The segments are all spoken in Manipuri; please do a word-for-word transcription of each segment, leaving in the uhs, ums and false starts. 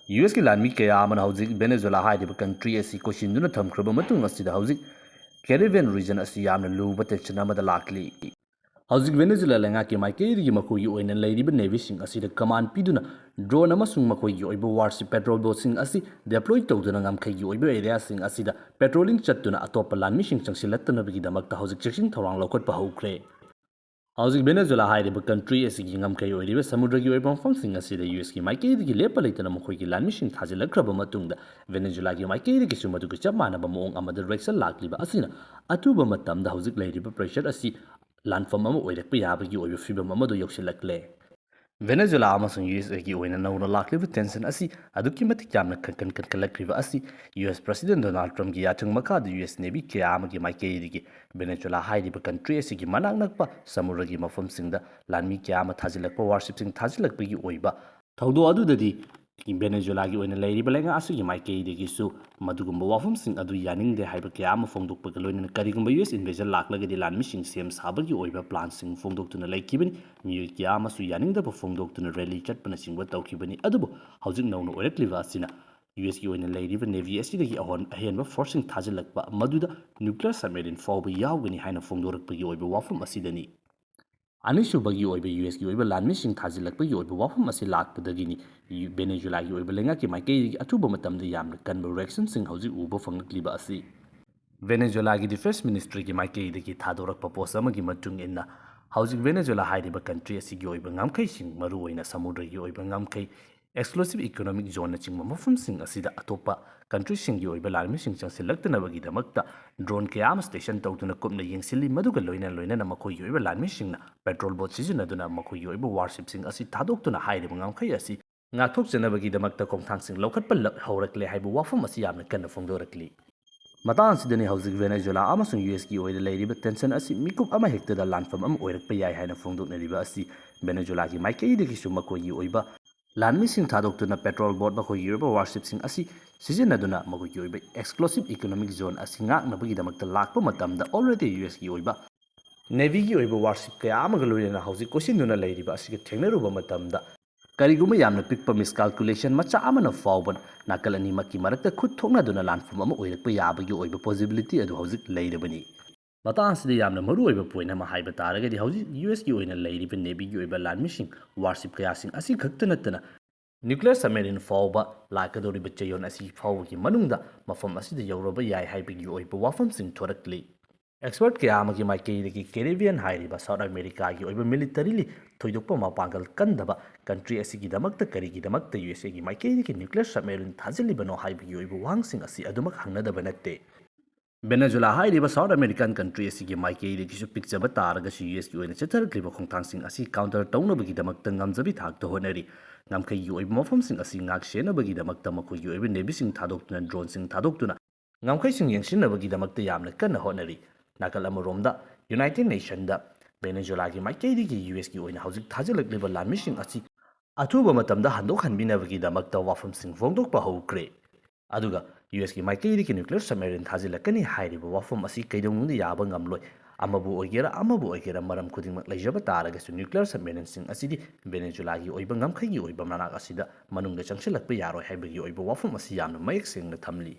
ꯌꯨ ꯑꯦꯁꯀꯤ ꯂꯥꯟꯃꯤ ꯀꯌꯥ ꯑꯃꯅ ꯍꯧꯖꯤꯛ ꯚꯦꯅꯦꯖꯨꯂꯥ ꯍꯥꯏꯔꯤꯕ ꯀꯟꯇ꯭ꯔꯤ ꯑꯁꯤ ꯀꯣꯏꯁꯤꯟꯗꯨꯅ ꯊꯝꯈ꯭ꯔꯕ ꯃꯇꯨꯡ ꯑꯁꯤꯗ ꯍꯧꯖꯤꯛ ꯀꯦꯔꯤꯕꯤꯌꯟ ꯔꯤꯖꯟ ꯑꯁꯤ ꯌꯥꯝꯅ ꯂꯨꯕ ꯇꯦꯟꯁꯟ ꯑꯃꯗ ꯂꯥꯛꯂꯤ꯫ ꯍꯧꯖꯤꯛ ꯚꯦꯅꯦꯖꯨꯂꯥ ꯂꯩꯉꯥꯛꯀꯤ ꯃꯥꯏꯀꯩꯗꯒꯤ ꯃꯈꯣꯏꯒꯤ ꯑꯣꯏꯅ ꯂꯩꯔꯤꯕ ꯅꯦꯚꯤꯁꯤꯡ ꯑꯁꯤꯗ ꯀꯃꯥꯟ ꯄꯤꯗꯨꯅ ꯗ꯭ꯔꯣꯟ ꯑꯃꯁꯨꯡ ꯃꯈꯣꯏꯒꯤ ꯑꯣꯏꯕ ꯋꯥꯔꯁꯤꯞ ꯄꯦꯇ꯭ꯔꯣꯜ ꯕꯣꯠꯁꯤꯡ ꯑꯁꯤ ꯗꯦꯄ꯭ꯂꯣꯏ ꯇꯧꯗꯨꯅ ꯉꯝꯈꯩꯒꯤ ꯑꯣꯏꯕ ꯑꯦꯔꯤꯌꯥꯁꯤꯡ ꯑꯁꯤꯗ ꯄꯦꯇ꯭ꯔꯣꯂꯤꯡ ꯆꯠꯇꯨꯅ ꯑꯇꯣꯞꯄ ꯂꯥꯟꯃꯤꯁꯤꯡ ꯆꯪꯁꯤꯜꯂꯛꯇꯅꯕꯒꯤꯗꯃꯛꯇ ꯍꯧꯖꯤꯛ ꯆꯦꯛꯁꯤꯟ ꯊꯧꯔꯥꯡ ꯂꯧꯈꯠꯄ ꯍꯧꯈ꯭ꯔꯦ꯫ ꯍꯧꯖꯤꯛ ꯚꯦꯅꯦꯖꯨꯂꯥ ꯍꯥꯏꯔꯤꯕ ꯀꯟꯇ꯭ꯔꯤ ꯑꯁꯤꯒꯤ ꯉꯝꯈꯩ ꯑꯣꯏꯔꯤꯕ ꯁꯃꯨꯗ꯭ꯔꯒꯤ ꯑꯣꯏꯕ ꯃꯐꯝꯁꯤꯡ ꯑꯁꯤꯗ ꯌꯨ ꯑꯦꯁꯀꯤ ꯃꯥꯏꯀꯩꯗꯒꯤ ꯂꯦꯞꯄ ꯂꯩꯇꯅ ꯃꯈꯣꯏꯒꯤ ꯂꯥꯟꯃꯤꯁꯤꯡ ꯊꯥꯖꯤꯜꯂꯛꯈ꯭ꯔꯕ ꯃꯇꯨꯡꯗ, ꯚꯦꯅꯦꯖꯨꯂꯥꯒꯤ ꯃꯥꯏꯀꯩꯗꯒꯤꯁꯨ ꯃꯗꯨꯒ ꯆꯞ ꯃꯥꯟꯅꯕ ꯃꯑꯣꯡ ꯑꯃꯗ ꯔꯤꯌꯦꯛꯁꯟ ꯂꯥꯛꯂꯤꯕ ꯑꯁꯤꯅ ꯑꯊꯨꯕ ꯃꯇꯝꯗ ꯍꯧꯖꯤꯛ ꯂꯩꯔꯤꯕ ꯄ꯭ꯔꯦꯁꯔ ꯑꯁꯤ ꯂꯥꯟꯐꯝ ꯑꯃ ꯑꯣꯏꯔꯛꯄ ꯌꯥꯕꯒꯤ ꯑꯣꯏꯕ ꯐꯤꯕꯝ ꯑꯃꯗ ꯌꯧꯁꯤꯜꯂꯛꯂꯦ꯫ ꯚꯦꯅꯦꯖꯨꯂꯥ ꯑꯃꯁꯨꯡ ꯌꯨ ꯑꯦꯁ ꯑꯦꯒꯤ ꯑꯣꯏꯅ ꯅꯧꯅ ꯂꯥꯛꯂꯤꯕ ꯇꯦꯟꯁꯟ ꯑꯁꯤ ꯑꯗꯨꯛꯀꯤ ꯃꯇꯤꯛ ꯌꯥꯝꯅ ꯈꯟꯀꯟ ꯀꯟꯈꯠꯂꯛꯂꯤꯕ ꯑꯁꯤ ꯌꯨ ꯑꯦꯁ ꯄ꯭ꯔꯁꯤꯗꯦꯟ ꯗꯣꯅꯥꯜꯗ ꯇ꯭ꯔꯝꯞꯀꯤ ꯌꯥꯊꯪ ꯃꯈꯥꯗ ꯌꯨ ꯑꯦꯁ ꯅꯦꯚꯤ ꯀꯌꯥ ꯑꯃꯒꯤ ꯃꯥꯏꯀꯩꯗꯒꯤ ꯚꯦꯅꯦꯖꯨꯂꯥ ꯍꯥꯏꯔꯤꯕ ꯀꯟꯇ꯭ꯔꯤ ꯑꯁꯤꯒꯤ ꯃꯅꯥꯛ ꯅꯛꯄ ꯁꯃꯨꯗ꯭ꯔꯒꯤ ꯃꯐꯝꯁꯤꯡꯗ ꯂꯥꯟꯃꯤ ꯀꯌꯥ ꯑꯃ ꯊꯥꯖꯤꯜꯂꯛꯄ, ꯋꯥꯔꯁꯤꯞꯁꯤꯡ ꯊꯥꯖꯤꯜꯂꯛꯄꯒꯤ ꯑꯣꯏꯕ ꯊꯧꯗꯣꯛ ꯑꯗꯨꯗꯗꯤ ꯚꯦꯅꯦꯖꯨꯂꯥꯒꯤ ꯑꯣꯏꯅ ꯂꯩꯔꯤꯕ ꯂꯩꯉꯥꯛ ꯑꯁꯤꯒꯤ ꯃꯥꯏꯀꯩꯗꯒꯤꯁꯨ ꯃꯗꯨꯒꯨꯝꯕ ꯋꯥꯐꯝꯁꯤꯡ ꯑꯗꯨ ꯌꯥꯅꯤꯡꯗꯦ ꯍꯥꯏꯕ ꯀꯌꯥ ꯑꯃ ꯐꯣꯡꯗꯣꯛꯄꯒ ꯂꯣꯏꯅꯅ ꯀꯔꯤꯒꯨꯝꯕ ꯌꯨ ꯑꯦꯁ ꯏꯟꯚꯦꯖꯟ ꯂꯥꯛꯂꯒꯗꯤ ꯂꯥꯟꯃꯤꯁꯤꯡ ꯁꯦꯝ ꯁꯥꯕꯒꯤ ꯑꯣꯏꯕ ꯄ꯭ꯂꯥꯟꯁꯤꯡ ꯐꯣꯡꯗꯣꯛꯇꯨꯅ ꯂꯩꯈꯤꯕꯅꯤ꯫ ꯃꯤꯑꯣꯏ ꯀꯌꯥ ꯑꯃꯁꯨ ꯌꯥꯅꯤꯡꯗꯕ ꯐꯣꯡꯗꯣꯛꯇꯨꯅ ꯔꯦꯂꯤ ꯆꯠꯄꯅꯆꯤꯡꯕ ꯇꯧꯈꯤꯕꯅꯤ꯫ ꯑꯗꯨꯕꯨ ꯍꯧꯖꯤꯛ ꯅꯧꯅ ꯑꯣꯏꯔꯛꯂꯤꯕ ꯑꯁꯤꯅ ꯌꯨ ꯑꯦꯁꯀꯤ ꯑꯣꯏꯅ ꯂꯩꯔꯤꯕ ꯅꯦꯚꯤ ꯑꯁꯤꯗꯒꯤ ꯑꯍꯣꯟ-, ꯑꯍꯦꯟꯕ ꯐꯣꯔꯁꯁꯤꯡ ꯊꯥꯖꯤꯜꯂꯛꯄ, ꯃꯗꯨꯗ ꯅ꯭ꯌꯨꯀ꯭ꯂꯤꯌꯔ ꯁꯕꯃꯦꯔꯤꯟ ꯐꯥꯎꯕ ꯌꯥꯎꯒꯅꯤ ꯍꯥꯏꯅ ꯐꯣꯡꯗꯣꯔꯛꯄꯒꯤ ꯑꯣꯏꯕ ꯋꯥꯐꯝ ꯑꯁꯤꯗꯅꯤ꯫ ꯑꯅꯤꯁꯨꯕꯒꯤ ꯑꯣꯏꯕ ꯌꯨ ꯑꯦꯁꯀꯤ ꯑꯣꯏꯕ ꯂꯥꯟꯃꯤꯁꯤꯡ ꯊꯥꯖꯤꯜꯂꯛꯄꯒꯤ ꯑꯣꯏꯕ ꯋꯥꯐꯝ ꯑꯁꯤ ꯂꯥꯛꯄꯗꯒꯤꯅꯤ ꯌꯨ-, ꯚꯦꯅꯦꯖꯨꯂꯥꯒꯤ ꯑꯣꯏꯕ ꯂꯩꯉꯥꯛꯀꯤ ꯃꯥꯏꯀꯩꯗꯒꯤ ꯑꯊꯨꯕ ꯃꯇꯝꯗ ꯌꯥꯝꯅ ꯀꯟꯕ ꯔꯤꯌꯦꯛꯁꯟꯁꯤꯡ ꯍꯧꯖꯤꯛ ꯎꯕ ꯐꯪꯂꯛꯂꯤꯕ ꯑꯁꯤ꯫ ꯚꯦꯅꯦꯖꯨꯂꯥꯒꯤ ꯗꯤꯐꯦꯟꯁ ꯃꯤꯅꯤꯁꯇ꯭ꯔꯤꯒꯤ ꯃꯥꯏꯀꯩꯗꯒꯤ ꯊꯥꯗꯣꯔꯛꯄ ꯄꯣꯁ ꯑꯃꯒꯤ ꯃꯇꯨꯡ ꯏꯟꯅ, ꯍꯧꯖꯤꯛ ꯚꯦꯅꯦꯖꯨꯂꯥ ꯍꯥꯏꯔꯤꯕ ꯀꯟꯇ꯭ꯔꯤ ꯑꯁꯤꯒꯤ ꯑꯣꯏꯕ ꯉꯝꯈꯩꯁꯤꯡ, ꯃꯔꯨꯑꯣꯏꯅ ꯁꯃꯨꯗ꯭ꯔꯒꯤ ꯑꯣꯏꯕ ꯉꯝꯈꯩ, ꯑꯦꯛꯁꯀ꯭ꯂꯨꯁꯤꯚ ꯏꯀꯣꯅꯣꯃꯤꯛ ꯖꯣꯟꯅꯆꯤꯡꯕ ꯃꯐꯝꯁꯤꯡ ꯑꯁꯤꯗ ꯑꯇꯣꯞꯄ ꯀꯟꯇ꯭ꯔꯤꯁꯤꯡꯒꯤ ꯑꯣꯏꯕ ꯂꯥꯟꯃꯤꯁꯤꯡ ꯆꯪꯁꯤꯜꯂꯛꯇꯅꯕꯒꯤꯗꯃꯛꯇ ꯗ꯭ꯔꯣꯟ ꯀꯌꯥ ꯑꯃ ꯁ꯭ꯇꯦꯁꯟ ꯇꯧꯗꯨꯅ ꯀꯨꯞꯅ ꯌꯦꯡꯁꯤꯜꯂꯤ꯫ ꯃꯗꯨꯒ ꯂꯣꯏꯅ ꯂꯣꯏꯅꯅ ꯃꯈꯣꯏꯒꯤ ꯑꯣꯏꯕ ꯂꯥꯟꯃꯤꯁꯤꯡꯅ ꯄꯦꯇ꯭ꯔꯣꯜ ꯕꯣꯠ ꯁꯤꯖꯤꯟꯅꯗꯨꯅ ꯃꯈꯣꯏꯒꯤ ꯑꯣꯏꯕ ꯋꯥꯔꯁꯤꯞꯁꯤꯡ ꯑꯁꯤ ꯊꯥꯗꯣꯛꯇꯨꯅ ꯍꯥꯏꯔꯤꯕ ꯉꯝꯈꯩ ꯑꯁꯤ ꯉꯥꯛꯊꯣꯛꯆꯅꯕꯒꯤꯗꯃꯛꯇ ꯈꯣꯡꯊꯥꯡꯁꯤꯡ ꯂꯧꯈꯠꯄ ꯂ-, ꯍꯧꯔꯛꯂꯦ ꯍꯥꯏꯕ ꯋꯥꯐꯝ ꯑꯁꯤ ꯌꯥꯝꯅ ꯀꯟꯅ ꯐꯣꯡꯗꯣꯔꯛꯂꯤ꯫ ꯃꯇꯥꯡ ꯑꯁꯤꯗꯅꯤ ꯍꯧꯖꯤꯛ ꯚꯦꯅꯦꯖꯨꯂꯥ ꯑꯃꯁꯨꯡ ꯌꯨ ꯑꯦꯁꯀꯤ ꯑꯣꯏꯅ ꯂꯩꯔꯤꯕ ꯇꯦꯟꯁꯟ ꯑꯁꯤ ꯃꯤꯀꯨꯞ ꯑꯃꯍꯦꯛꯇꯗ ꯂꯥꯟꯐꯝ ꯑꯃ ꯑꯣꯏꯔꯛꯄ ꯌꯥꯏ ꯍꯥꯏꯅ ꯐꯣꯡꯗꯣꯛꯅꯔꯤꯕ ꯑꯁꯤ꯫ ꯚꯦꯅꯦꯖꯨꯂꯥꯒꯤ ꯃꯥꯏꯀꯩꯗꯒꯤꯁꯨ ꯃꯈꯣꯏꯒꯤ ꯑꯣꯏꯕ ꯂꯥꯟꯃꯤꯁꯤꯡ ꯊꯥꯗꯣꯛꯇꯨꯅ ꯄꯦꯇ꯭ꯔꯣꯜ ꯕꯣꯠ ꯃꯈꯣꯏꯒꯤ ꯑꯣꯏꯕ ꯋꯥꯔꯁꯤꯞꯁꯤꯡ ꯑꯁꯤ ꯁꯤꯖꯤꯟꯅꯗꯨꯅ ꯃꯈꯣꯏꯒꯤ ꯑꯣꯏꯕ ꯑꯦꯛꯁꯀ꯭ꯂꯨꯁꯤꯚ ꯏꯀꯣꯅꯣꯃꯤꯛ ꯖꯣꯟ ꯑꯁꯤ ꯉꯥꯛꯅꯕꯒꯤꯗꯃꯛꯇ ꯂꯥꯛꯄ ꯃꯇꯝꯗ already ꯌꯨ ꯑꯦꯁꯀꯤ ꯑꯣꯏꯕ ꯅꯦꯚꯤꯒꯤ ꯑꯣꯏꯕ ꯋꯥꯔꯁꯤꯞ ꯀꯌꯥ ꯑꯃꯒ ꯂꯣꯏꯅꯅ ꯍꯧꯖꯤꯛ ꯀꯣꯏꯁꯤꯟꯗꯨꯅ ꯂꯩꯔꯤꯕ ꯑꯁꯤꯒ ꯊꯦꯡꯅꯔꯨꯕ ꯃꯇꯝꯗ ꯀꯔꯤꯒꯨꯝꯕ ꯌꯥꯝꯅ ꯄꯤꯛꯄ ꯃꯤꯁꯀꯥꯜꯀꯨꯂꯦꯁꯟ ꯃꯆꯥ ꯑꯃꯅ ꯐꯥꯎꯕ ꯅꯥꯀꯜ ꯑꯅꯤꯃꯛꯀꯤ ꯃꯔꯛꯇ ꯈꯨꯠ ꯊꯣꯛꯅꯗꯨꯅ ꯂꯥꯟꯐꯝ ꯑꯃ ꯑꯣꯏꯔꯛꯄ ꯌꯥꯕꯒꯤ ꯑꯣꯏꯕ ꯄꯣꯁꯤꯕꯤꯂꯤꯇꯤ ꯑꯗꯨ ꯍꯧꯖꯤꯛ ꯂꯩꯔꯕꯅꯤ꯫ ꯃꯇꯥꯡ ꯑꯁꯤꯗ ꯌꯥꯝꯅ ꯃꯔꯨꯑꯣꯏꯕ ꯄꯣꯏꯟ ꯑꯃ ꯍꯥꯏꯕ ꯇꯥꯔꯒꯗꯤ, ꯍꯧꯖꯤꯛ ꯌꯨ ꯑꯦꯁꯀꯤ ꯑꯣꯏꯅ ꯂꯩꯔꯤꯕ ꯅꯦꯚꯤꯒꯤ ꯑꯣꯏꯕ ꯂꯥꯟꯃꯤꯁꯤꯡ, ꯋꯥꯔꯁꯤꯞ ꯀꯌꯥꯁꯤꯡ ꯑꯁꯤ ꯈꯛꯇ ꯅꯠꯇꯅ ꯅ꯭ꯌꯨꯀ꯭ꯂꯤꯌꯔ ꯁꯕꯃꯦꯔꯤꯟ ꯐꯥꯎꯕ ꯂꯥꯛꯀꯗꯧꯔꯤꯕ ꯆꯌꯣꯜ ꯑꯁꯤ ꯐꯥꯎꯕꯒꯤ ꯃꯅꯨꯡꯗ ꯃꯐꯝ ꯑꯁꯤꯗ ꯌꯧꯔꯕ ꯌꯥꯏ ꯍꯥꯏꯕꯒꯤ ꯑꯣꯏꯕ ꯋꯥꯐꯝꯁꯤꯡ ꯊꯣꯔꯛꯂꯤ꯫ ꯑꯦꯛꯁꯄꯔꯠ ꯀꯌꯥ ꯑꯃꯒꯤ ꯃꯥꯏꯀꯩꯗꯒꯤ ꯀꯦꯔꯤꯕꯤꯌꯟ ꯍꯥꯏꯔꯤꯕ ꯁꯥꯎꯠ ꯑꯃꯦꯔꯤꯀꯥꯒꯤ ꯑꯣꯏꯕ ꯃꯤꯂꯤꯇꯔꯤꯂꯤ ꯊꯣꯏꯗꯣꯛꯄ ꯃꯄꯥꯡꯒꯜ ꯀꯟꯗꯕ ꯀꯟꯇ꯭ꯔꯤ ꯑꯁꯤꯒꯤꯗꯃꯛꯇ ꯀꯔꯤꯒꯤꯗꯃꯛꯇ ꯌꯨ ꯑꯦꯁ ꯑꯦꯒꯤ ꯃꯥꯏꯀꯩꯗꯒꯤ ꯅ꯭ꯌꯨꯀ꯭ꯂꯤꯌꯔ ꯁꯕꯃꯦꯔꯤꯟ ꯊꯥꯖꯤꯜꯂꯤꯕꯅꯣ ꯍꯥꯏꯕꯒꯤ ꯑꯣꯏꯕ ꯋꯥꯍꯪꯁꯤꯡ ꯑꯁꯤ ꯑꯗꯨꯃꯛ ꯍꯪꯅꯗꯕ ꯅꯠꯇꯦ꯫ ꯚꯦꯅꯦꯖꯨꯂꯥ ꯍꯥꯏꯔꯤꯕ ꯁꯥꯎꯠ ꯑꯃꯦꯔꯤꯀꯥꯟ ꯀꯟꯇ꯭ꯔꯤ ꯑꯁꯤꯒꯤ ꯃꯥꯏꯀꯩꯗꯒꯤꯁꯨ ꯄꯤꯛꯆꯕ ꯇꯥꯔꯒꯁꯨ ꯌꯨ ꯑꯦꯁꯀꯤ ꯑꯣꯏꯅ ꯆꯠꯊꯔꯛꯂꯤꯕ ꯈꯣꯡꯊꯥꯡꯁꯤꯡ ꯑꯁꯤ ꯀꯥꯎꯟꯇꯔ ꯇꯧꯅꯕꯒꯤꯗꯃꯛꯇ ꯉꯝꯖꯕꯤ ꯊꯥꯛꯇ ꯍꯣꯠꯅꯔꯤ꯫ ꯉꯝꯈꯩꯒꯤ ꯑꯣꯏꯕ ꯃꯐꯝꯁꯤꯡ ꯑꯁꯤ ꯉꯥꯛ ꯁꯦꯟꯅꯕꯒꯤꯗꯃꯛꯇ ꯃꯈꯣꯏꯒꯤ ꯑꯣꯏꯕ ꯅꯦꯚꯤꯁꯤꯡ ꯊꯥꯗꯣꯛꯇꯨꯅ, ꯗ꯭ꯔꯣꯟꯁꯤꯡ ꯊꯥꯗꯣꯛꯇꯨꯅ ꯉꯝꯈꯩꯁꯤꯡ ꯌꯦꯡꯁꯤꯟꯅꯕꯒꯤꯗꯃꯛꯇ ꯌꯥꯝꯅ ꯀꯟꯅ ꯍꯣꯠꯅꯔꯤ꯫ ꯅꯥꯀꯜ ꯑꯃꯔꯣꯝꯗ, ꯌꯨꯅꯥꯏꯇꯦꯗ ꯅꯦꯁꯟꯗ ꯚꯦꯅꯦꯖꯨꯂꯥꯒꯤ ꯃꯥꯏꯀꯩꯗꯒꯤ ꯌꯨ ꯑꯦꯁꯀꯤ ꯑꯣꯏꯅ ꯍꯧꯖꯤꯛ ꯊꯥꯖꯤꯜꯂꯛꯂꯤꯕ ꯂꯥꯟꯃꯤꯁꯤꯡ ꯑꯁꯤ ꯑꯊꯨꯕ ꯃꯇꯝꯗ ꯍꯟꯗꯣꯛꯍꯟꯕꯤꯅꯕꯒꯤꯗꯃꯛꯇ ꯋꯥꯐꯝꯁꯤꯡ ꯐꯣꯡꯗꯣꯛꯄ ꯍꯧꯈ꯭ꯔꯦ꯫ ꯑꯗꯨꯒ ꯌꯨ ꯑꯦꯁꯀꯤ ꯃꯥꯏꯀꯩꯗꯒꯤ ꯅ꯭ꯌꯨꯀ꯭ꯂꯤꯌꯔ ꯁꯕꯃꯦꯔꯤꯟ ꯊꯥꯖꯤꯜꯂꯛꯀꯅꯤ ꯍꯥꯏꯔꯤꯕ ꯋꯥꯐꯝ ꯑꯁꯤ ꯀꯩꯗꯧꯅꯨꯡꯗ ꯌꯥꯕ ꯉꯝꯂꯣꯏ꯫ ꯑꯃꯕꯨ ꯑꯣꯏꯒꯦꯔꯥ, ꯑꯃꯕꯨ ꯑꯣꯏꯒꯦꯔꯥ, ꯃꯔꯝ ꯈꯨꯗꯤꯡꯃꯛ ꯂꯩꯖꯕ ꯇꯥꯔꯒꯁꯨ ꯅ꯭ꯌꯨꯀ꯭ꯂꯤꯌꯔ ꯁꯕꯃꯦꯔꯤꯟꯁꯤꯡ ꯑꯁꯤꯗꯤ ꯚꯦꯅꯦꯖꯨꯂꯥꯒꯤ ꯑꯣꯏꯕ ꯉꯝꯈꯩꯒꯤ ꯑꯣꯏꯕ ꯃꯅꯥꯛ ꯑꯁꯤꯗ ꯃꯅꯨꯡꯗ ꯆꯪꯁꯤꯜꯂꯛꯄ ꯌꯥꯔꯣꯏ ꯍꯥꯏꯕꯒꯤ ꯑꯣꯏꯕ ꯋꯥꯐꯝ ꯑꯁꯤ ꯌꯥꯝꯅ ꯃꯌꯦꯛ ꯁꯦꯡꯅ ꯊꯝꯂꯤ꯫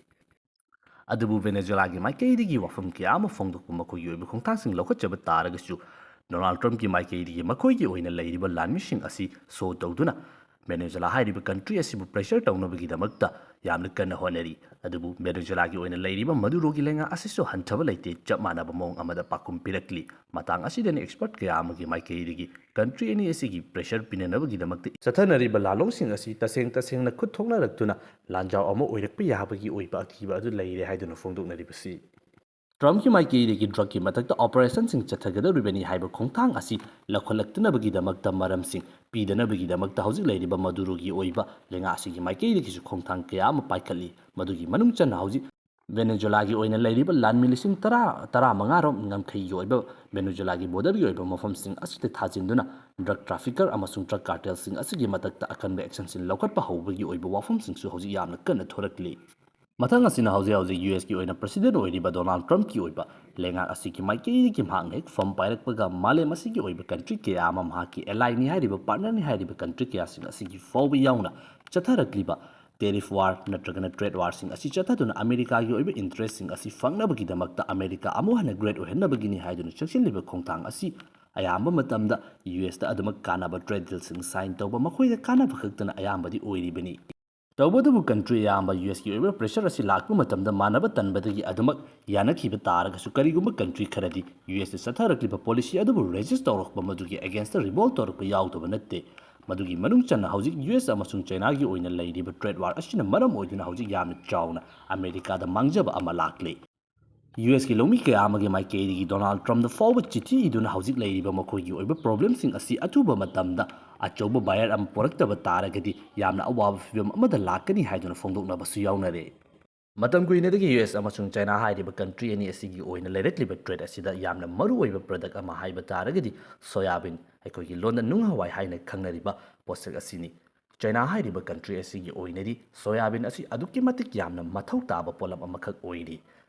ꯑꯗꯨꯕꯨ ꯚꯦꯅꯦꯖꯨꯂꯥꯒꯤ ꯃꯥꯏꯀꯩꯗꯒꯤ ꯋꯥꯐꯝ ꯀꯌꯥ ꯑꯃ ꯐꯣꯡꯗꯣꯛꯄ, ꯃꯈꯣꯏꯒꯤ ꯑꯣꯏꯕ ꯈꯣꯡꯊꯥꯡꯁꯤꯡ ꯂꯧꯈꯠꯆꯕ ꯇꯥꯔꯒꯁꯨ, ꯗꯣꯅꯥꯜꯗ ꯇ꯭ꯔꯝꯞꯀꯤ ꯃꯥꯏꯀꯩꯗꯒꯤ ꯃꯈꯣꯏꯒꯤ ꯑꯣꯏꯅ ꯂꯩꯔꯤꯕ ꯂꯥꯟꯃꯤꯁꯤꯡ ꯑꯁꯤ ꯁꯣ ꯇꯧꯗꯨꯅ ꯚꯦꯅꯦꯖꯨꯂꯥ ꯍꯥꯏꯔꯤꯕ ꯀꯟꯇ꯭ꯔꯤ ꯑꯁꯤꯕꯨ ꯄ꯭ꯔꯦꯁꯔ ꯇꯧꯅꯕꯒꯤꯗꯃꯛꯇ ꯌꯥꯝꯅ ꯀꯟꯅ ꯍꯣꯠꯅꯔꯤ꯫ ꯑꯗꯨꯕꯨ ꯚꯦꯅꯦꯖꯨꯂꯥꯒꯤ ꯑꯣꯏꯅ ꯂꯩꯔꯤꯕ ꯃꯗꯨꯔꯣꯒꯤ ꯂꯩꯉꯥꯛ ꯑꯁꯤꯁꯨ ꯍꯟꯊꯕ ꯂꯩꯇꯦ, ꯆꯞ ꯃꯥꯟꯅꯕ ꯃꯑꯣꯡ ꯑꯃꯗ ꯄꯥꯎꯈꯨꯝ ꯄꯤꯔꯛꯂꯤ꯫ ꯃꯇꯥꯡ ꯑꯁꯤꯗꯅꯤ ꯑꯦꯛꯁꯄꯔꯠ ꯀꯌꯥ ꯑꯃꯒꯤ ꯃꯥꯏꯀꯩꯗꯒꯤ ꯀꯟꯇ꯭ꯔꯤ ꯑꯅꯤ ꯑꯁꯤꯒꯤ ꯄ꯭ꯔꯦꯁꯔ ꯄꯤꯅꯅꯕꯒꯤꯗꯃꯛꯇ ꯆꯠꯊꯅꯔꯤꯕ ꯂꯥꯂꯣꯡꯁꯤꯡ ꯑꯁꯤ ꯇꯁꯦꯡ ꯇꯁꯦꯡꯅ ꯈꯨꯠ ꯊꯣꯛꯅꯔꯛꯇꯨꯅ ꯂꯥꯟꯖꯥꯎ ꯑꯃ ꯑꯣꯏꯔꯛꯄ ꯌꯥꯕꯒꯤ ꯑꯣꯏꯕ ꯑꯀꯤꯕ ꯑꯗꯨ ꯂꯩꯔꯦ ꯍꯥꯏꯗꯨꯅ ꯐꯣꯡꯗꯣꯛꯅꯔꯤꯕꯁꯤ꯫ ꯇ꯭ꯔꯝꯞꯀꯤ ꯃꯥꯏꯀꯩꯗꯒꯤ ꯗ꯭ꯔꯒꯀꯤ ꯃꯊꯛꯇ ꯑꯣꯄꯔꯦꯁꯟꯁꯤꯡ ꯆꯠꯊꯒꯗꯧꯔꯤꯕꯅꯤ ꯍꯥꯏꯕ ꯈꯣꯡꯊꯥꯡ ꯑꯁꯤ ꯂꯧꯈꯠꯂꯛꯇꯅꯕꯒꯤꯗꯃꯛꯇ ꯃꯔꯝꯁꯤꯡ ꯄꯤꯗꯅꯕꯒꯤꯗꯃꯛꯇ ꯍꯧꯖꯤꯛ ꯂꯩꯔꯤꯕ ꯃꯗꯨꯔꯣꯒꯤ ꯑꯣꯏꯕ ꯂꯩꯉꯥꯛ ꯑꯁꯤꯒꯤ ꯃꯥꯏꯀꯩꯗꯒꯤꯁꯨ ꯈꯣꯡꯊꯥꯡ ꯀꯌꯥ ꯑꯃ ꯄꯥꯏꯈꯠꯂꯤ꯫ ꯃꯗꯨꯒꯤ ꯃꯅꯨꯡ ꯆꯟꯅ ꯍꯧꯖꯤꯛ ꯚꯦꯅꯦꯖꯨꯂꯥꯒꯤ ꯑꯣꯏꯅ ꯂꯩꯔꯤꯕ ꯂꯥꯟꯃꯤ ꯂꯤꯁꯤꯡ ꯇꯔꯥ, ꯇꯔꯥꯃꯉꯥ ꯔꯣꯝ ꯉꯝꯈꯩꯒꯤ ꯑꯣꯏꯕ ꯚꯦꯅꯦꯖꯨꯂꯥꯒꯤ ꯕꯣꯔꯗꯔꯒꯤ ꯑꯣꯏꯕ ꯃꯐꯝꯁꯤꯡ ꯑꯁꯤꯗ ꯊꯥꯖꯤꯟꯗꯨꯅ ꯗ꯭ꯔꯒ ꯇ꯭ꯔꯥꯐꯤꯀꯔ ꯑꯃꯁꯨꯡ ꯗ꯭ꯔꯒ ꯀꯥꯔꯇꯦꯜꯁꯤꯡ ꯑꯁꯤꯒꯤ ꯃꯊꯛꯇ ꯑꯀꯟꯕ ꯑꯦꯛꯁꯟꯁꯤꯡ ꯂꯧꯈꯠꯄ ꯍꯧꯕꯒꯤ ꯑꯣꯏꯕ ꯋꯥꯐꯝꯁꯤꯡꯁꯨ ꯍꯧꯖꯤꯛ ꯌꯥꯝꯅ ꯀꯟꯅ ꯊꯣꯔꯛꯂꯤ꯫ ꯃꯊꯪ ꯑꯁꯤꯅ ꯍꯧꯖꯤꯛ ꯍꯧꯖꯤꯛ ꯌꯨ ꯑꯦꯁꯀꯤ ꯑꯣꯏꯅ ꯄ꯭ꯔꯁꯤꯗꯦꯟ ꯑꯣꯏꯔꯤꯕ ꯗꯣꯅꯥꯜꯗ ꯇ꯭ꯔꯝꯞꯀꯤ ꯑꯣꯏꯕ ꯂꯩꯉꯥꯛ ꯑꯁꯤꯒꯤ ꯃꯥꯏꯀꯩꯗꯒꯤ ꯃꯍꯥꯛꯅ ꯍꯦꯛ ꯐꯝ ꯄꯥꯏꯔꯛꯄꯒ ꯃꯥꯂꯦꯝ ꯑꯁꯤꯒꯤ ꯑꯣꯏꯕ ꯀꯟꯇ꯭ꯔꯤ ꯀꯌꯥ ꯑꯃ ꯃꯍꯥꯛꯀꯤ ꯑꯦꯂꯥꯏꯅꯤ ꯍꯥꯏꯔꯤꯕ, ꯄꯥꯔꯠꯅꯔꯅꯤ ꯍꯥꯏꯔꯤꯕ ꯀꯟꯇ꯭ꯔꯤ ꯀꯌꯥꯁꯤꯡ ꯑꯁꯤꯒꯤ ꯐꯥꯎꯕ ꯌꯥꯎꯅ ꯆꯠꯊꯔꯛꯂꯤꯕ ꯇꯦꯔꯤꯐ ꯋꯥꯔ ꯅꯠꯇ꯭ꯔꯒꯅ ꯇ꯭ꯔꯦꯗ ꯋꯥꯔꯁꯤꯡ ꯑꯁꯤ ꯆꯠꯊꯗꯨꯅ ꯑꯃꯦꯔꯤꯀꯥꯒꯤ ꯑꯣꯏꯕ ꯏꯟꯇꯔꯦꯁꯁꯤꯡ ꯑꯁꯤ ꯐꯪꯅꯕꯒꯤꯗꯃꯛꯇ ꯑꯃꯦꯔꯤꯀꯥ ꯑꯃꯨꯛ ꯍꯟꯅ ꯒ꯭ꯔꯦꯠ ꯑꯣꯏꯍꯟꯅꯕꯒꯤꯅꯤ ꯍꯥꯏꯗꯨꯅ ꯆꯪꯁꯤꯜꯂꯤꯕ ꯈꯣꯡꯊꯥꯡ ꯑꯁꯤ ꯑꯌꯥꯝꯕ ꯃꯇꯝꯗ ꯌꯨ ꯑꯦꯁꯇ ꯑꯗꯨꯃꯛ ꯀꯥꯟꯅꯕ ꯇ꯭ꯔꯦꯗ ꯗꯤꯜꯁꯤꯡ ꯁꯥꯏꯟ ꯇꯧꯕ, ꯃꯈꯣꯏꯗ ꯀꯥꯟꯅꯕ ꯈꯛꯇꯅ ꯑꯌꯥꯝꯕꯗꯤ ꯑꯣꯏꯔꯤꯕꯅꯤ꯫ ꯇꯧꯕꯇꯕꯨ ꯀꯟꯇ꯭ꯔꯤ ꯑꯌꯥꯝꯕ ꯌꯨ ꯑꯦꯁꯀꯤ ꯑꯣꯏꯕ ꯄ꯭ꯔꯦꯁꯔ ꯑꯁꯤ ꯂꯥꯛꯄ ꯃꯇꯝꯗ ꯃꯥꯟꯅꯕ ꯇꯟꯕꯗꯒꯤ ꯑꯗꯨꯃꯛ ꯌꯥꯅꯈꯤꯕ ꯇꯥꯔꯒꯁꯨ, ꯀꯔꯤꯒꯨꯝꯕ ꯀꯟꯇ꯭ꯔꯤ ꯈꯔꯗꯤ ꯌꯨ ꯑꯦꯁꯇ ꯆꯠꯊꯔꯛꯂꯤꯕ ꯄꯣꯂꯤꯁꯤ ꯑꯗꯨꯕꯨ ꯔꯦꯖꯤꯁ ꯇꯧꯔꯛꯄ ꯃꯗꯨꯒꯤ ꯑꯦꯒꯦꯟꯁꯇ ꯔꯤꯚꯣꯜ ꯇꯧꯔꯛꯄ ꯌꯥꯎꯗꯕ ꯅꯠꯇꯦ꯫ ꯃꯗꯨꯒꯤ ꯃꯅꯨꯡ ꯆꯟꯅ ꯍꯧꯖꯤꯛ ꯌꯨ ꯑꯦꯁ ꯑꯃꯁꯨꯡ ꯆꯩꯅꯥꯒꯤ ꯑꯣꯏꯅ ꯂꯩꯔꯤꯕ ꯇ꯭ꯔꯦꯗ ꯋꯥꯔ ꯑꯁꯤꯅ ꯃꯔꯝ ꯑꯣꯏꯗꯨꯅ ꯍꯧꯖꯤꯛ ꯌꯥꯝꯅ ꯆꯥꯎꯅ ꯑꯃꯦꯔꯤꯀꯥꯗ ꯃꯥꯡꯖꯕ ꯑꯃ ꯂꯥꯛꯂꯦ꯫ ꯌꯨ ꯑꯦꯁꯀꯤ ꯂꯧꯃꯤ ꯀꯌꯥ ꯑꯃꯒꯤ ꯃꯥꯏꯀꯩꯗꯒꯤ ꯗꯣꯅꯥꯜꯗ ꯇ꯭ꯔꯝꯞꯗ ꯐꯥꯎꯕ ꯆꯤꯊꯤ ꯏꯗꯨꯅ ꯍꯧꯖꯤꯛ ꯂꯩꯔꯤꯕ ꯃꯈꯣꯏꯒꯤ ꯑꯣꯏꯕ ꯄ꯭ꯔꯣꯕ꯭ꯂꯦꯝꯁꯤꯡ ꯑꯁꯤ ꯑꯊꯨꯕ ꯃꯇꯝꯗ ꯑꯆꯧꯕ ꯕꯥꯌꯔ ꯑꯃ ꯄꯨꯔꯛꯇꯕ ꯇꯥꯔꯒꯗꯤ ꯌꯥꯝꯅ ꯑꯋꯥꯕ ꯐꯤꯕꯝ ꯑꯃꯗ ꯂꯥꯛꯀꯅꯤ ꯍꯥꯏꯗꯨꯅ ꯐꯣꯡꯗꯣꯛꯅꯕꯁꯨ ꯌꯥꯎꯅꯔꯦ꯫ ꯃꯇꯝ ꯀꯨꯏꯅꯗꯒꯤ ꯌꯨ ꯑꯦꯁ ꯑꯃꯁꯨꯡ ꯆꯩꯅꯥ ꯍꯥꯏꯔꯤꯕ ꯀꯟꯇ꯭ꯔꯤ ꯑꯅꯤ ꯑꯁꯤꯒꯤ ꯑꯣꯏꯅ ꯂꯩꯔꯛꯂꯤꯕ ꯇ꯭ꯔꯦꯗ ꯑꯁꯤꯗ ꯌꯥꯝꯅ ꯃꯔꯨꯑꯣꯏꯕ ꯄ꯭ꯔꯗꯛ ꯑꯃ ꯍꯥꯏꯕ ꯇꯥꯔꯒꯗꯤ ꯁꯣꯌꯥꯕꯤꯟ, ꯑꯩꯈꯣꯏꯒꯤ ꯂꯣꯟꯗ ꯅꯨꯡ ꯍꯋꯥꯏ ꯍꯥꯏꯅ ꯈꯪꯅꯔꯤꯕ ꯄꯣꯠꯁꯛ ꯑꯁꯤꯅꯤ꯫ ꯆꯩꯅꯥ ꯍꯥꯏꯔꯤꯕ ꯀꯟꯇ꯭ꯔꯤ ꯑꯁꯤꯒꯤ ꯑꯣꯏꯅꯗꯤ ꯁꯣꯌꯥꯕꯤꯟ ꯑꯁꯤ ꯑꯗꯨꯛꯀꯤ ꯃꯇꯤꯛ ꯌꯥꯝꯅ ꯃꯊꯧ ꯇꯥꯕ ꯄꯣꯠꯂꯝ ꯑꯃꯈꯛ ꯑꯣꯏꯔꯤ꯫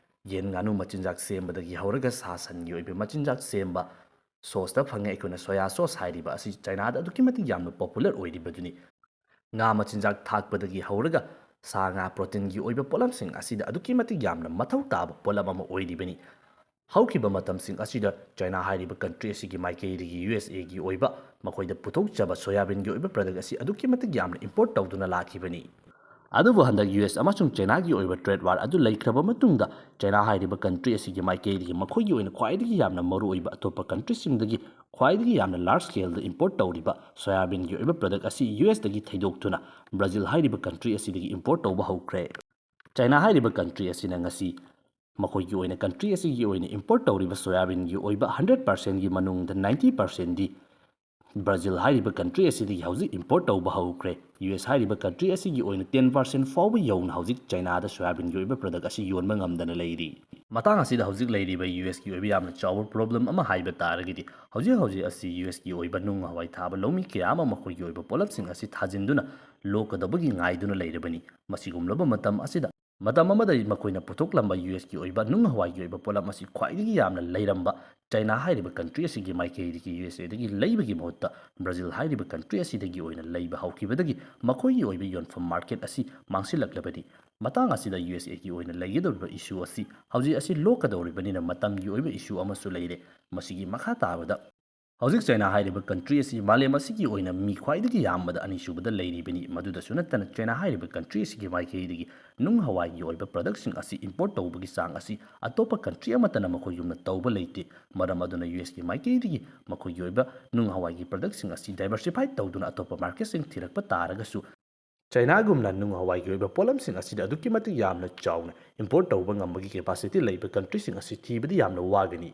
ꯌꯦꯟ ꯉꯥꯅꯨ ꯃꯆꯤꯟꯖꯥꯛ ꯁꯦꯝꯕꯗꯒꯤ ꯍꯧꯔꯒ ꯁꯥ ꯁꯟꯒꯤ ꯑꯣꯏꯕ ꯃꯆꯤꯟꯖꯥꯛ ꯁꯦꯝꯕ ꯁꯣꯁꯇ ꯐꯪꯉꯦ ꯑꯩꯈꯣꯏꯅ ꯁꯣꯌꯥ ꯁꯣꯁ ꯍꯥꯏꯔꯤꯕ ꯑꯁꯤ ꯆꯩꯅꯥꯗ ꯑꯗꯨꯛꯀꯤ ꯃꯇꯤꯛ ꯌꯥꯝꯅ ꯄꯣꯄꯨꯂꯔ ꯑꯣꯏꯔꯤꯕꯗꯨꯅꯤ꯫ ꯉꯥ ꯃꯆꯤꯟꯖꯥꯛ ꯊꯥꯛꯄꯗꯒꯤ ꯍꯧꯔꯒ ꯁꯥ ꯉꯥ ꯄ꯭ꯔꯣꯇꯤꯟꯒꯤ ꯑꯣꯏꯕ ꯄꯣꯠꯂꯝꯁꯤꯡ ꯑꯁꯤꯗ ꯑꯗꯨꯛꯀꯤ ꯃꯇꯤꯛ ꯌꯥꯝꯅ ꯃꯊꯧ ꯇꯥꯕ ꯄꯣꯠꯂꯝ ꯑꯃ ꯑꯣꯏꯔꯤꯕꯅꯤ꯫ ꯍꯧꯈꯤꯕ ꯃꯇꯝꯁꯤꯡ ꯑꯁꯤꯗ ꯆꯩꯅꯥ ꯍꯥꯏꯔꯤꯕ ꯀꯟꯇ꯭ꯔꯤ ꯑꯁꯤꯒꯤ ꯃꯥꯏꯀꯩꯗꯒꯤ ꯌꯨ ꯑꯦꯁ ꯑꯦꯒꯤ ꯑꯣꯏꯕ ꯃꯈꯣꯏꯗ ꯄꯨꯊꯣꯛꯆꯕ ꯁꯣꯌꯥꯕꯤꯟꯒꯤ ꯑꯣꯏꯕ ꯄ꯭ꯔꯗꯛ ꯑꯁꯤ ꯑꯗꯨꯛꯀꯤ ꯃꯇꯤꯛ ꯌꯥꯝꯅ ꯏꯝꯄꯣꯔꯠ ꯇꯧꯗꯨꯅ ꯂꯥꯛꯈꯤꯕꯅꯤ꯫ ꯑꯗꯨꯕꯨ ꯍꯟꯗꯛ ꯌꯨ ꯑꯦꯁ ꯑꯃꯁꯨꯡ ꯆꯩꯅꯥꯒꯤ ꯑꯣꯏꯕ ꯇ꯭ꯔꯦꯗ ꯋꯥꯔ ꯑꯗꯨ ꯂꯩꯈ꯭ꯔꯕ ꯃꯇꯨꯡꯗ ꯆꯩꯅꯥ ꯍꯥꯏꯔꯤꯕ ꯀꯟꯇ꯭ꯔꯤ ꯑꯁꯤꯒꯤ ꯃꯥꯏꯀꯩꯗꯒꯤ ꯃꯈꯣꯏꯒꯤ ꯑꯣꯏꯅ ꯈ꯭ꯋꯥꯏꯗꯒꯤ ꯌꯥꯝꯅ ꯃꯔꯨꯑꯣꯏꯕ ꯑꯇꯣꯞꯄ ꯀꯟꯇ꯭ꯔꯤꯁꯤꯡꯗꯒꯤ ꯈ꯭ꯋꯥꯏꯗꯒꯤ ꯌꯥꯝꯅ ꯂꯥꯔꯖ ꯁ꯭ꯀꯦꯜꯗ ꯏꯝꯄꯣꯔꯠ ꯇꯧꯔꯤꯕ ꯁꯣꯌꯥꯕꯤꯟꯒꯤ ꯑꯣꯏꯕ ꯄ꯭ꯔꯗꯛ ꯑꯁꯤ ꯌꯨ ꯑꯦꯁꯇꯒꯤ ꯊꯩꯗꯣꯛꯇꯨꯅ ꯕ꯭ꯔꯥꯖꯤꯜ ꯍꯥꯏꯔꯤꯕ ꯀꯟꯇ꯭ꯔꯤ ꯑꯁꯤꯗꯒꯤ ꯏꯝꯄꯣꯔꯠ ꯇꯧꯕ ꯍꯧꯈ꯭ꯔꯦ꯫ ꯆꯩꯅꯥ ꯍꯥꯏꯔꯤꯕ ꯀꯟꯇ꯭ꯔꯤ ꯑꯁꯤꯅ ꯉꯁꯤ ꯃꯈꯣꯏꯒꯤ ꯑꯣꯏꯅ ꯀꯟꯇ꯭ꯔꯤ ꯑꯁꯤꯒꯤ ꯑꯣꯏꯅ ꯏꯝꯄꯣꯔꯠ ꯇꯧꯔꯤꯕ ꯁꯣꯌꯥꯕꯤꯟꯒꯤ ꯑꯣꯏꯕ ꯍꯟꯗ꯭ꯔꯦꯠ ꯄꯥꯔꯁꯦꯟꯒꯤ ꯃꯅꯨꯡꯗ ꯅꯥꯏꯟꯇꯤ ꯄꯥꯔꯁꯦꯟꯗꯤ ꯕ꯭ꯔꯥꯖꯤꯜ ꯍꯥꯏꯔꯤꯕ ꯀꯟꯇ꯭ꯔꯤ ꯑꯁꯤꯗꯒꯤ ꯍꯧꯖꯤꯛ ꯏꯝꯄꯣꯔꯠ ꯇꯧꯕ ꯍꯧꯈ꯭ꯔꯦ꯫ ꯌꯨ ꯑꯦꯁ ꯍꯥꯏꯔꯤꯕ ꯀꯟꯇ꯭ꯔꯤ ꯑꯁꯤꯒꯤ ꯑꯣꯏꯅ ꯇꯦꯟ ꯄꯥꯔꯁꯦꯟ ꯐꯥꯎꯕ ꯌꯧꯅ ꯍꯧꯖꯤꯛ ꯆꯩꯅꯥꯗ ꯁꯣꯌꯥꯕꯤꯟꯒꯤ ꯑꯣꯏꯕ ꯄ꯭ꯔꯗꯛ ꯑꯁꯤ ꯌꯣꯟꯕ ꯉꯝꯗꯅ ꯂꯩꯔꯤ꯫ ꯃꯇꯥꯡ ꯑꯁꯤꯗ ꯍꯧꯖꯤꯛ ꯂꯩꯔꯤꯕ ꯌꯨ ꯑꯦꯁꯀꯤ ꯑꯣꯏꯕ ꯌꯥꯝꯅ ꯆꯥꯎꯕ ꯄ꯭ꯔꯣꯕ꯭ꯂꯦꯝ ꯑꯃ ꯍꯥꯏꯕ ꯇꯥꯔꯒꯗꯤ ꯍꯧꯖꯤꯛ ꯍꯧꯖꯤꯛ ꯑꯁꯤ ꯌꯨ ꯑꯦꯁꯀꯤ ꯑꯣꯏꯕ ꯅꯨꯡ ꯍꯋꯥꯏ ꯊꯥꯕ ꯂꯧꯃꯤ ꯀꯌꯥ ꯑꯃ ꯃꯈꯣꯏꯒꯤ ꯑꯣꯏꯕ ꯄꯣꯠꯂꯝꯁꯤꯡ ꯑꯁꯤ ꯊꯥꯖꯤꯟꯗꯨꯅ ꯂꯣꯛꯀꯗꯧꯕꯒꯤ ꯉꯥꯏꯗꯨꯅ ꯂꯩꯔꯕꯅꯤ꯫ ꯃꯁꯤꯒꯨꯝꯂꯕ ꯃꯇꯝ ꯑꯁꯤꯗ ꯃꯇꯝ ꯑꯃꯗ ꯃꯈꯣꯏꯅ ꯄꯨꯊꯣꯛꯂꯝꯕ ꯌꯨ ꯑꯦꯁꯀꯤ ꯑꯣꯏꯕ ꯅꯨꯡ ꯍꯋꯥꯏꯒꯤ ꯑꯣꯏꯕ ꯄꯣꯠꯂꯝ ꯑꯁꯤ ꯈ꯭ꯋꯥꯏꯗꯒꯤ ꯌꯥꯝꯅ ꯂꯩꯔꯝꯕ ꯆꯥꯏꯅꯥ ꯍꯥꯏꯔꯤꯕ ꯀꯟꯇ꯭ꯔꯤ ꯑꯁꯤꯒꯤ ꯃꯥꯏꯀꯩꯗꯒꯤ ꯌꯨ ꯑꯦꯁ ꯑꯦꯗꯒꯤ ꯂꯩꯕꯒꯤ ꯃꯍꯨꯠꯇ ꯕ꯭ꯔꯥꯖꯤꯜ ꯍꯥꯏꯔꯤꯕ ꯀꯟꯇ꯭ꯔꯤ ꯑꯁꯤꯗꯒꯤ ꯑꯣꯏꯅ ꯂꯩꯕ ꯍꯧꯈꯤꯕꯗꯒꯤ ꯃꯈꯣꯏꯒꯤ ꯑꯣꯏꯕ ꯌꯣꯟꯐꯝ ꯃꯥꯔꯀꯦꯠ ꯑꯁꯤ ꯃꯥꯡꯁꯤꯜꯂꯛꯂꯕꯅꯤ꯫ ꯃꯇꯥꯡ ꯑꯁꯤꯗ ꯌꯨ ꯑꯦꯁ ꯑꯦꯒꯤ ꯑꯣꯏꯅ ꯂꯩꯒꯗꯧꯔꯤꯕ ꯏꯁꯨ ꯑꯁꯤ ꯍꯧꯖꯤꯛ ꯑꯁꯤ ꯂꯣꯛꯀꯗꯧꯔꯤꯕꯅꯤꯅ ꯃꯇꯝꯒꯤ ꯑꯣꯏꯕ ꯏꯁꯨ ꯑꯃꯁꯨ ꯂꯩꯔꯦ꯫ ꯃꯁꯤꯒꯤ ꯃꯈꯥ ꯇꯥꯕꯗ ꯍꯧꯖꯤꯛ ꯆꯥꯏꯅꯥ ꯍꯥꯏꯔꯤꯕ ꯀꯟꯇ꯭ꯔꯤ ꯑꯁꯤ ꯃꯥꯂꯦꯝ ꯑꯁꯤꯒꯤ ꯑꯣꯏꯅ ꯃꯤ ꯈ꯭ꯋꯥꯏꯗꯒꯤ ꯌꯥꯝꯕꯗ ꯑꯅꯤꯁꯨꯕꯗ ꯂꯩꯔꯤꯕꯅꯤ꯫ ꯃꯗꯨꯗꯁꯨ ꯅꯠꯇꯅ ꯆꯥꯏꯅꯥ ꯍꯥꯏꯔꯤꯕ ꯀꯟꯇ꯭ꯔꯤ ꯑꯁꯤꯒꯤ ꯃꯥꯏꯀꯩꯗꯒꯤ ꯅꯨꯡ ꯍꯋꯥꯏꯒꯤ ꯑꯣꯏꯕ ꯄ꯭ꯔꯗꯛꯁꯤꯡ ꯑꯁꯤ ꯏꯝꯄꯣꯔꯠ ꯇꯧꯕꯒꯤ ꯆꯥꯡ ꯑꯁꯤ ꯑꯇꯣꯞꯄ ꯀꯟꯇ꯭ꯔꯤ ꯑꯃꯠꯇꯅ ꯃꯈꯣꯏꯒꯨꯝꯅ ꯇꯧꯕ ꯂꯩꯇꯦ꯫ ꯃꯔꯝ ꯑꯗꯨꯅ ꯌꯨ ꯑꯦꯁꯀꯤ ꯃꯥꯏꯀꯩꯗꯒꯤ ꯃꯈꯣꯏꯒꯤ ꯑꯣꯏꯕ ꯅꯨꯡ ꯍꯋꯥꯏꯒꯤ ꯄ꯭ꯔꯗꯛꯁꯤꯡ ꯑꯁꯤ ꯗꯥꯏꯕꯔꯁꯤꯐꯥꯏ ꯇꯧꯗꯨꯅ ꯑꯇꯣꯞꯄ ꯃꯥꯔꯀꯦꯠꯁꯤꯡ ꯊꯤꯔꯛꯄ ꯇꯥꯔꯒꯁꯨ ꯆꯥꯏꯅꯥꯒꯨꯝꯅ ꯅꯨꯡ ꯍꯋꯥꯏꯒꯤ ꯑꯣꯏꯕ ꯄꯣꯠꯂꯝꯁꯤꯡ ꯑꯁꯤꯗ ꯑꯗꯨꯛꯀꯤ ꯃꯇꯤꯛ ꯌꯥꯝꯅ ꯆꯥꯎꯅ ꯏꯝꯄꯣꯔꯠ ꯇꯧꯕ ꯉꯝꯕꯒꯤ ꯀꯦꯄꯥꯁꯤꯇꯤ ꯂꯩꯕ ꯀꯟꯇ꯭ꯔꯤꯁꯤꯡ ꯑꯁꯤ ꯊꯤꯕꯗꯤ ꯌꯥꯝꯅ ꯋꯥꯒꯅꯤ꯫